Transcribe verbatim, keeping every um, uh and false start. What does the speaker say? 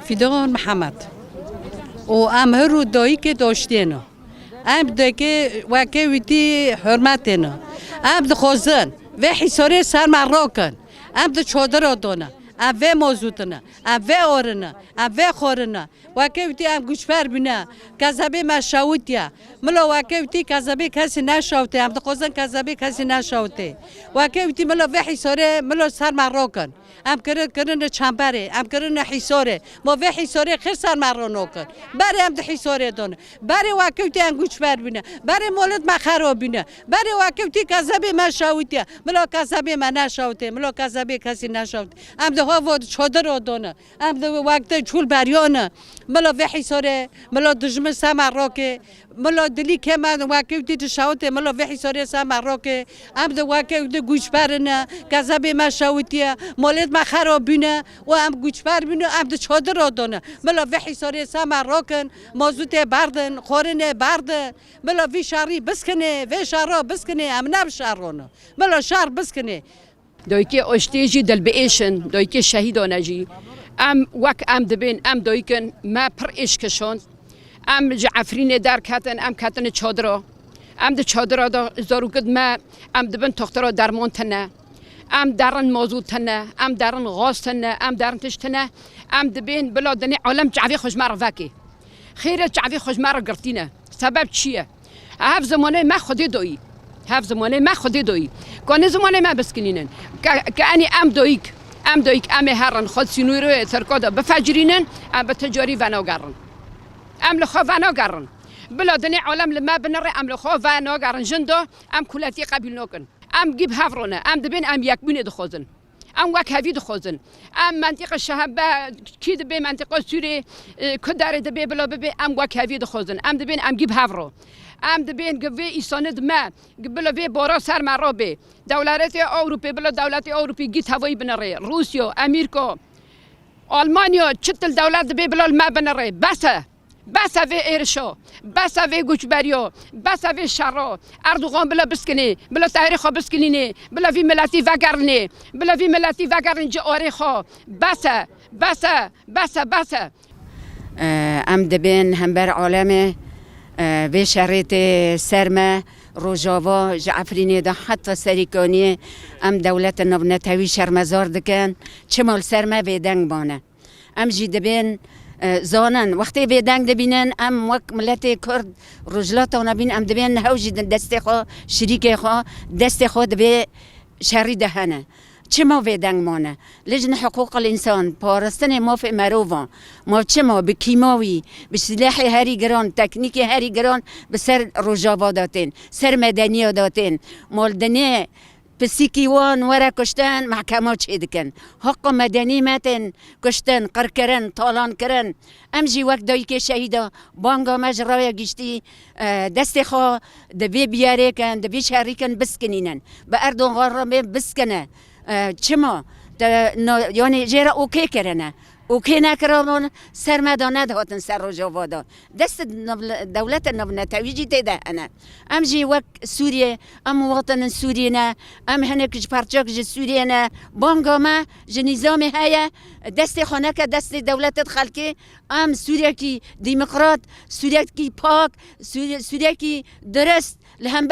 Fîdon Mihemed. Û em her û dayikê doştê ne. Em dayikê weke wîtî hurmetê ne. Em dixwazin vê hîsorê ser me rokin. Em di çodira done. Em vê mozûtine. Em vê orine. Em vê xorine. Weke wîtî em guçber bîne. Kezebê me şewitiye. Milo weke wîtî kezebê kesî neşewitê. Em dixwazin kezebê kesî neşewitê. Weke wîtî milo vê hîsorê milo ser me rokin. Em kirin, kirine çemberê, em kirine hîsorê. Ma vê hîsorê xêr ser me ronokin. Berê em di hîsorê done. Berê wekewtî em guçber bîne. Berê molet me xero bîne. Berê wekewtî kezebê me şawitiye. Mila kezebê me neşawitê. Mila kezebê kesî neşawitê. Em di havo di çodiro done. Em di wekte çûl beriyone. Mila vê hîsorê, mila dijmin sema roke. Milo dilî kê me wekewtî di şawitê milo vê hîsorê se me roke. Em di wekewtî guçber ne. Kezebê me şawitiye. Molêt me xero bîne. Û em guçber bîne. Em di çodiro done. Milo vê hîsorê se me rokin. Mozûtê berdin. Xorinê berdin. Milo vî şerî biskine. Vê şero biskine. Em ne bi şerro ne. Milo şer biskine. Doykê oştê jî dilbiêş in, doykê şehîdan e jî. Em wek em dibên, em doyk in, me pir êş kişand. Em ji Efrînê derketin, em ketine çadira. Em di çadira de zarokit me, em dibin toxtira derman tine. Em derin mazût tine, em derin gaz tine, em derin tişt tine. Em dibên bila dinê alem çavê xwe ji me re vekê. Xêrê çavê xwe ji me re girtîne. Sebeb çi ye? Hev zimanê me Xwedê doyî. Hev zimanê me Xwedê doyî. Kanê zimanê me biskinînin. Ke, ke enî em doyîk, em doyîk, em ê herin xwe sînûroyê Tirka de bifecirînin, em bi ti carî venagerin. Em li xwe venagerin. Bila dinê alem li me binirê, em li xwe venagerin. Jin de em kuletiyê qebîl nakin. Em gî bi hev rone. Em dibên em yekbûnê dixwazin. Em wek hevî dixwazin. Em mentiqa şehebe, kî dibe mentiqa Sûrê, e, ku derê dibe bila bibe, em wek hevî dixwazin. Em dibên em gî bi hev ro. Em dibên gi vê îsanid me, gi bila vê bora ser me ro bê. Dewletê Ewropê, bila dewletê Ewropê gî tevayî binirê. Rûsya, Emerîka, Almanya, çitil dewlet dibe bila li me binirê. Bes e. Bes e vê êrişo, bes e vê guçberiyo, bes e vê şero. Erdogan bila biskinê, bila teyrê xwe biskinînê, bila vî miletî vegerinê, bila vî miletî vegerin ci arê xwe. Bes e, bes e, bes e, bes e. Em dibên hember alemê, e, vê şerê tê ser me, Rojava ji Efrînê de heta Serîkaniyê em dewleta navnetewî şermezar dikin. Çima li ser me bêdeng mane? Em jî dibên, e, zanin, wextê vê deng dibînin, em wek miletê Kurd Rojhilata Navîn em dibên hew jî di destê xwe, şirîkê xwe, destê xwe di vê şerî de hene. Çima vê deng mane? Lijna Hiqûqil Însan, parastinê mafê merovan, ma çima bi kîmawî, bi silahê herî giran, teknîkê herî giran bi ser Rojava de tên, ser medeniya de tên? Ma li dinê Pisîkî wan were kuştin, mehkema çêdikin. Heqa medenî me tên kuştin, qirkirin, talankirin. Em jî wek dayikê şehîda banga me ji raya giştî, e, destê xwe di vê biyarê kin, di vê şerî kin biskinînin. Bi Erdogan re bê biskine. E, çima? Te, no, yanî jê re okê kirine. Okê nekirabûn, ser me de nedihatin ser Rojava de. Dest nav-, dewleta navnetewî jî tê de hene. Em jî wek Sûriyê, em muwatinin Sûriyê ne, em hinek ji parçek ji Sûriyê ne. Banga me ji nîzamê heye, destê xwe neke destê dewleta xelkê. Em Sûriyekî demokrat, Sûriyekî pak, Sûri-, Sûriyekî dirist li hember